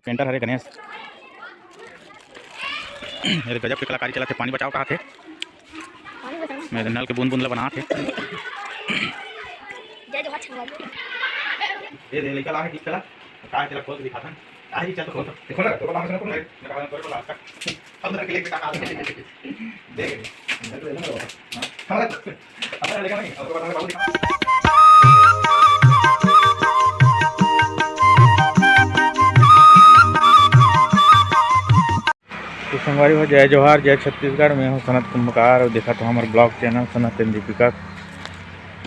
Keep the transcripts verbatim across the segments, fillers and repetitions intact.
Painter हरे गणेश। ये गजब के कलाकारी चलत हे, पानी बचाव कहाथे। पानी बचाव। मैं नल के बूंद बूंद ला बनात हे। जय जोहार छंगवारी। ये दे लइका ला है, ठीक चला। का चला खोल के दिखाथन। आ ही चल तो खोल। देखो ना, तोर बाहर से ना खोल। मैं कहा तोर को लाग। अब मेरा क्लिक बेटा हाथ। देख। हमारा, हमारा लड़का नहीं, अब तो बताना बाबू। तो संगवारी हो, जय जोहार, जय छत्तीसगढ़। मैं हूँ सनत कुंभकार और देखत हो हमर blog channel Sanat and Deepika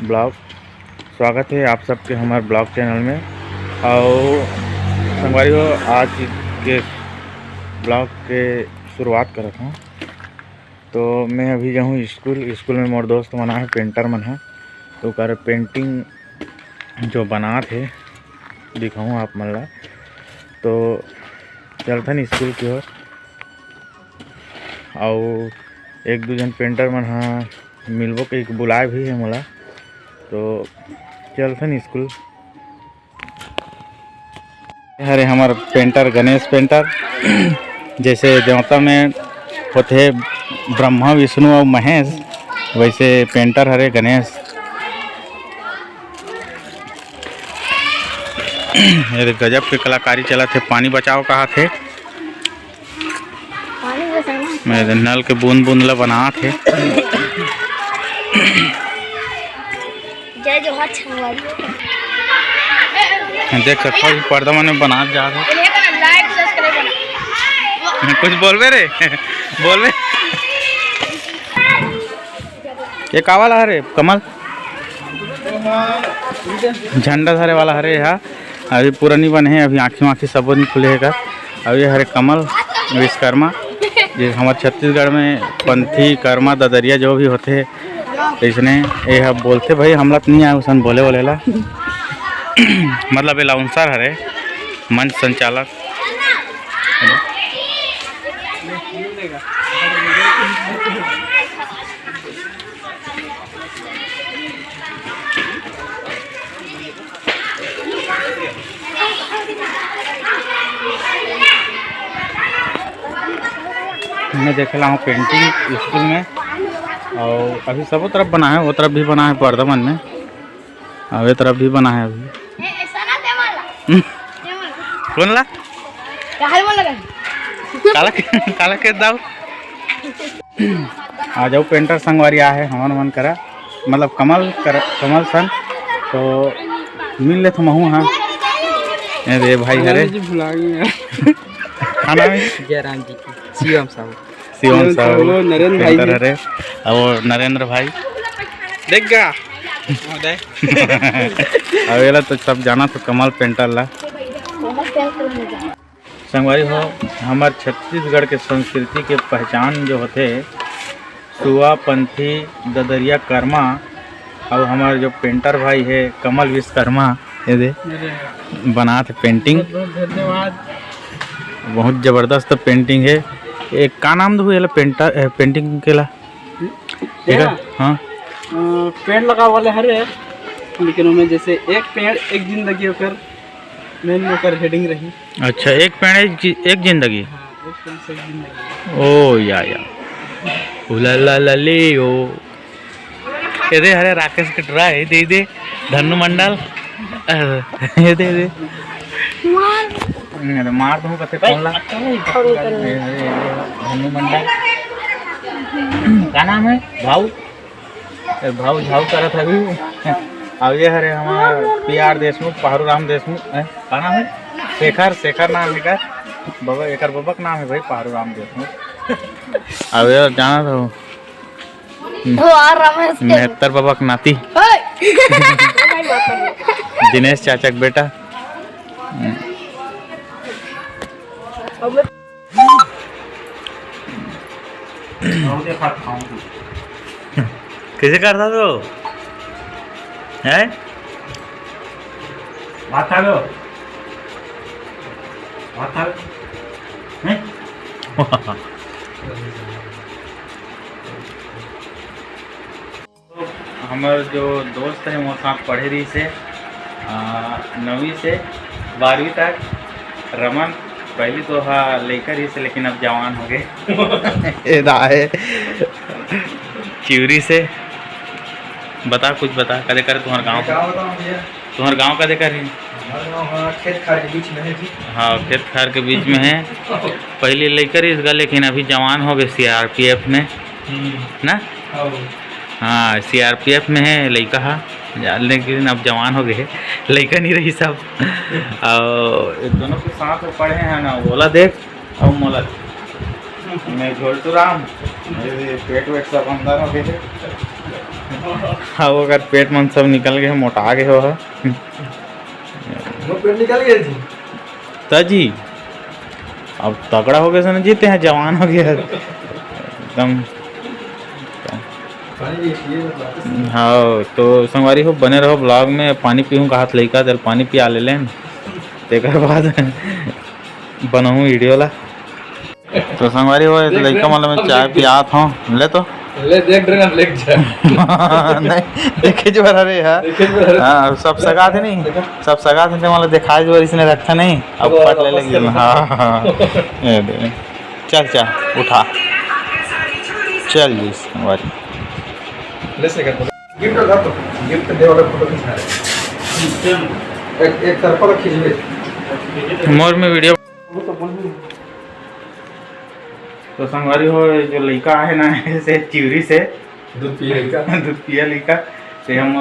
blog। स्वागत है आप सबके हमर blog channel में। और संगवारी हो, आज के blog के शुरुआत करत हूँ। तो मैं अभी जाहूँ स्कूल, स्कूल में मोर दोस्त मन आहे, पेंटर मन है, तो ओकर पेंटिंग जो बनात हे दिखाऊँ आप मन ला। तो चलथन स्कूल की ओर, अउ एक दू झन पेंटर मन हा मिलबो के बुलाए भी है मोला, तो चलथन स्कूल। हरे हमर पेंटर गणेश पेंटर, जैसे देवता में होथे ब्रह्मा विष्णु और महेश, वैसे पेंटर हरे गणेश। ये देख, गजब के कलाकारी चलत हे, पानी बचाव कहाथे। पानी बचाना। मैं नल के बूंद बूंद ला बनात हे। जय जोहार छंगवारी। देख सकथो, अभी पर्दा मन में बनात जात हे। Like, subscribe बना। कुछ बोलबे रे, बोलबे। ये का वाला हरे कमल? झंडा धरे वाला हरे हा। अभी पूरा नहीं बने हे, अभी आँखी माखी सबो नहीं खुले हे का। अभी हरे कमल विश्वकर्मा, जे हमर छत्तीसगढ़ में पंथी, कर्मा, ददरिया जो भी होथे, इसने ये हा बोलथे भाई, हमला तो नहीं आए उसन बोले वाले ला। मतलब ये लाउंसर हरे, मंच संचालक। मैं देखे ला हूँ पेंटिंग स्कूल में, और अभी सबो तरफ बना है, वो तरफ भी बना है, पर्दा मन में। अब ये तरफ भी बना है अभी। ए, ऐसा ना दे वाला। हम्म। दे वाला। कौन ला? काहे बोल लगा? काला के, काला के दाऊ। आ जाओ पेंटर संगवारी आ है हमन मन करा, मतलब कमल कर, कमल सन। तो मिल ले तो महू हाँ। ए रे भाई हरे। जी भुला गए यार। का नाम है? जयराम जी की। शिवम साहू। शिवम साहू, वो नरेंद्र भाई पेंटर जी। हरे, और नरेंद्र भाई। देख गा। अब एला तो सब जाना तो कमल पेंटर ला। संगवारी हो, हमर छत्तीसगढ़ के संस्कृति के पहचान जो होथे, सुआ, पंथी, ददरिया, कर्मा, अउ हमर जो पेंटर भाई हे कमल विश्वकर्मा, ये दे अरे। बनात हे पेंटिंग। बहुत बहुत धन्यवाद। बहुत जबरदस्त पेंटिंग हे। ए, का नाम दहू एला पेंटर, ए, पेंटिंग के ला? एकर? हाँ। अ, पेड़ लगा वाले हरे, लेकिन ओमे जैसे एक पेड़ एक जिंदगी ओकर, मेन ओकर हेडिंग रही। अच्छा, एक पेड़ एक जि-, एक जिंदगी। हाँ, एक पेड़ से एक जिंदगी। ओ या या। उला ला ला ले ओ। ये दे हरे राकेश के ट्राई दे दे। धनु मंडल। अरे, ये दे दे। मार। अरे, मार दूँ कथे कौन ला? अच्छा नहीं। ये, ये, ये, धनु मंडल। का नाम है? भाऊ? ए, भाऊ झाऊ करत हवी। अब ये हरे हमार पी आर देशमुख, पाहरू राम देशमुख, ए, का नाम है? शेखर, शेखर नाम है का? बाबा, एकर बाबा का नाम है भाई, पाहरू राम देशमुख। अब ये जाना तो तो आ रमेश के मेहत्तर बाबा के नाती। ओए! दिनेश चाचा के बेटा। कैसे करता तो? हैं? बात आ गयो। बात आ गयो। हैं? हमर जो दोस्त हे, मोर साथ पढ़े रहिस हे, आ, नौवीं से बारहवीं तक, रमन, पहली तो हा लइका रहिस, लेकिन अब जवान हो गे। ए दाई, चिवरी से बता, कुछ बता, कदे कर तुम्हार गाँव का? तुम्हार गाँव कदे कर हे? हमार गाँव हा खेत खार के बीच में है जी। हाँ, खेत खार के बीच में है। पहली लइका रहिस गा, लेकिन अभी जवान हो गे सीआरपीएफ में, हम्म। ना? हाँ। हाँ, सीआरपीएफ में है लइका हा, लेकिन अब जवान हो गे हे, लइका नहीं रहिस अब। और ये दोनों के साथ में पढ़े हैं ना, ओला देख और मोला देख। मैं झोलटू राम, मेरे पेट वेट सब अंदर हो गे हे। हाँ, ओकर पेट मन सब निकल गे हे, मोटा गे हे। वो पेट निकल गे जी। त जी, अब तगड़ा हो गे हे ना जी, तें जवान हो गे हे एकदम। पानी भी पिए, मतलब। हाँ, तो संगवारी हो, बने रहो vlog में। पानी पीहूँ कहात लइका, तेल पानी पिया ले लेन, तेकर बाद बनाहूँ video ला। तो संगवारी हो, देख लइका रे, मन ल मैं अब चाय देख। पियात हूँ, ले तो। ले देख रे, अब लेके जा। नहीं, देखे जो हरे हा। देखे जो हरे। हाँ, सब सगा थे नहीं, देखा। सब सगा थे, मतलब दिखाए जो इसने रखा नहीं, अब वो पट ले वापस लगी। कर। हाँ, हाँ, हाँ। ये दे। चल, चल, उठा। चल जी, संगवारी। ले से कर। गिफ्ट रखा तो, गिफ्ट दे वाला फोटो खींचना है। एक, एक तरफा खींच ले। मोर में video। वो तो बोल भी। तो संगवारी हो, ये जो लइका आहे ना, से चिवरी से दूध पिए लइका। दूध पिए लइका। ते हम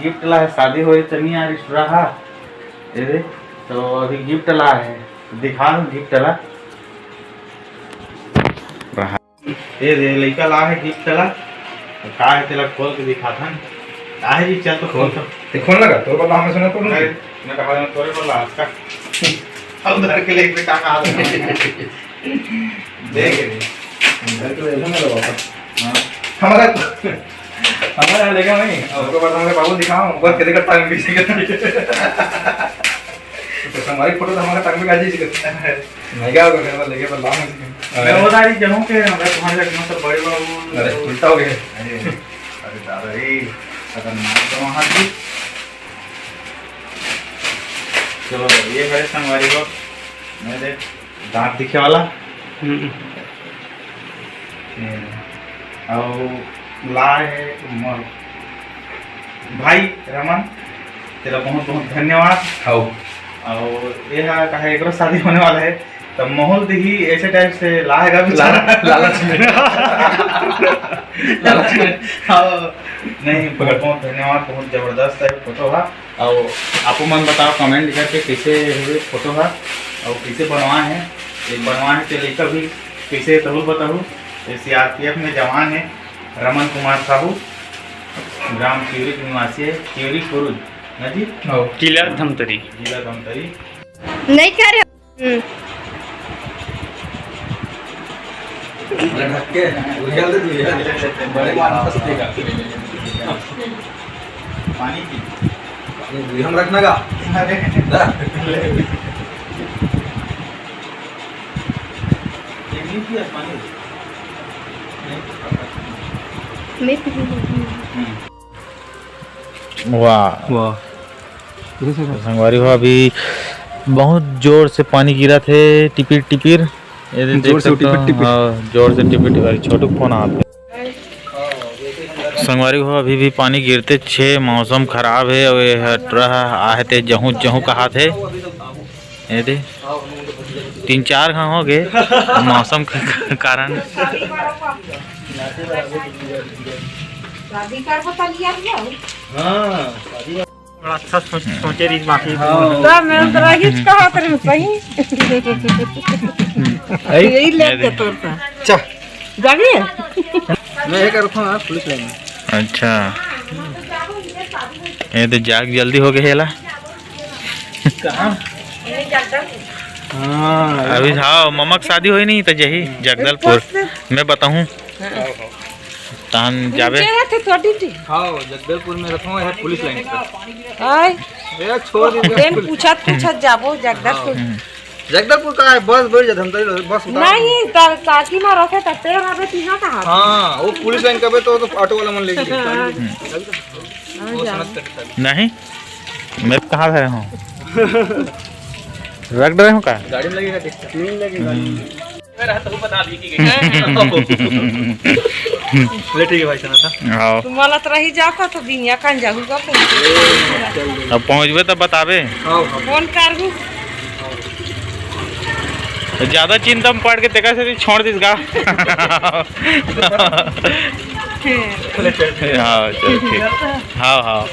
गिफ्ट ला है, शादी होए तनी यार, इस रहा। ये दे, तो अभी गिफ्ट ला है, तो दिखा दूँ गिफ्ट ला। रहा। ये दे, लइका ला है गिफ्ट ला। का है, तेला खोल के दिखाथन। का है जी, चल तो खोल तो। ते खोल लगा, तोर बर लाहूँ मैं, सुना तो नहीं। मैं कहा, मैं तोरे बर ला, आज का। अब धर के लेके बेटा का हाथ में। देख रे। घर के वजह से ना लगा था। हाँ। हमारा, हमारा यहाँ लेगा नहीं। हाँ। उसके बाद हमारे बाबू दिखाओ, ऊपर कितने का टाइम पीछे का। तो हमारी फोटो तो हमारा टाइम पे काजी सी करता है। मैं क्या होगा, घर पर लेके पर लाऊं इसे। मैं वो दारी जहूं के, अगर तुम्हारे घर में सब बड़े बाबू अरे, तो उल्टा हो गया। अरे, अरे दादा रे, खतरनाक तो वहाँ की। चलो, ये हरे संगवारी हो, मैं देख दांत दिखे वाला। हम्म। ये, अउ लाए हे मोर भाई रमन, तेला बहुत बहुत धन्यवाद। हौ। अउ ये हा कहे एकरो शादी होने वाला है, तब माहौल देखी ऐसे टाइप से लाएगा बेचारा। लालच में। लालच में। हाँ, नहीं, बहुत बहुत धन्यवाद, बहुत जबरदस्त है फोटो हा। अउ आपो मन बताओ comment करके कैसे हुए फोटो हा अउ कैसे बनवाए हैं। ये बनवाए हैं तो लइका भी कैसे जरूर बताओ। ये सीआरपीएफ में जवान है रमन कुमार साहू, ग्राम चिवरी के निवासी है, चिवरी कुरुद ना जी? हाँ। जिला धमतरी। जिला धमतरी। नहीं करे। हम्म। अरे ढक के, उछल दे तू यार। बड़े को आना पसंद है। पानी पी। पानी पी, हम रखना का? अरे। ला। ये नहीं पिया पानी? नहीं। नहीं पी। हम्म। वाह। वाह। तो संगवारी हो, अभी बहुत जोर से पानी गिरत हे, टिपिर टिपिर। ये दे-, जोर देख से सकते हो, टिपिर टिपिर। हाँ, जोर से टिपिर टिपिर। छोटू फोन आत हे। संगवारी हो, अभी भी पानी गिरते छे, मौसम खराब हे अउ ये ह टुरा ह आहे ते जहूँ जहूँ कहात हे। ये दे, तीन चार घाव हो गए मौसम के कारण। शादी करबो त लिया लिया। हाँ, शादी। बड़ा अच्छा सोच, सोचे रही बाकी। हाँ। तो मैं तो रही कहा तेरे में सही। यही ले के तोर सा। अच्छा। जानिए। मैं ये करता हूँ यार, पुलिस लाइन में। अच्छा। ये तो जाग जल्दी हो गए हेला। कहाँ? हाँ, अभी हाँ, ममक शादी होई नहीं तो जही जगदलपुर। मैं बताऊँ। हाँ। तहन जाबे। नीचे है तो थोड़ी सी। हाँ, जगदलपुर में रखो है पुलिस लाइन पे। आय। ए, छोड़ दे। तेन पूछत पूछत जाबो जगदलपुर। हाँ। हम्म। जगदलपुर का है, बस बैठ जा, धमतरी बस उतार। नहीं, ता-, ताकि ना रखे, तब तेरा ना बेटी ना कहा। हाँ, वो पुलिस लाइन कबे तो, तो ऑटो वाला मन लेके। हाँ। हम्म। हाँ, वो जा। समझ कर नहीं, मैं कहाँ से हूँ? रख डरे हो का? गाड़ी में लगेगा, देख। नहीं लगेगा। हम्म। मैं रहता हूँ, बता दी कि गई। ले, ठीक है भाई, सुना था। हाँ। तुम्हाला तर ही जाका तो बिनिया कान जाहू का फोन। अब पहुँचबे तब बताबे। हाँ, हाँ। फोन करहू। तो ज्यादा चिंता में पड़ के तेकर से छोड़ दिस गा। ले, चल, चल। हाँ, चल, ठीक। हाँ, हाँ।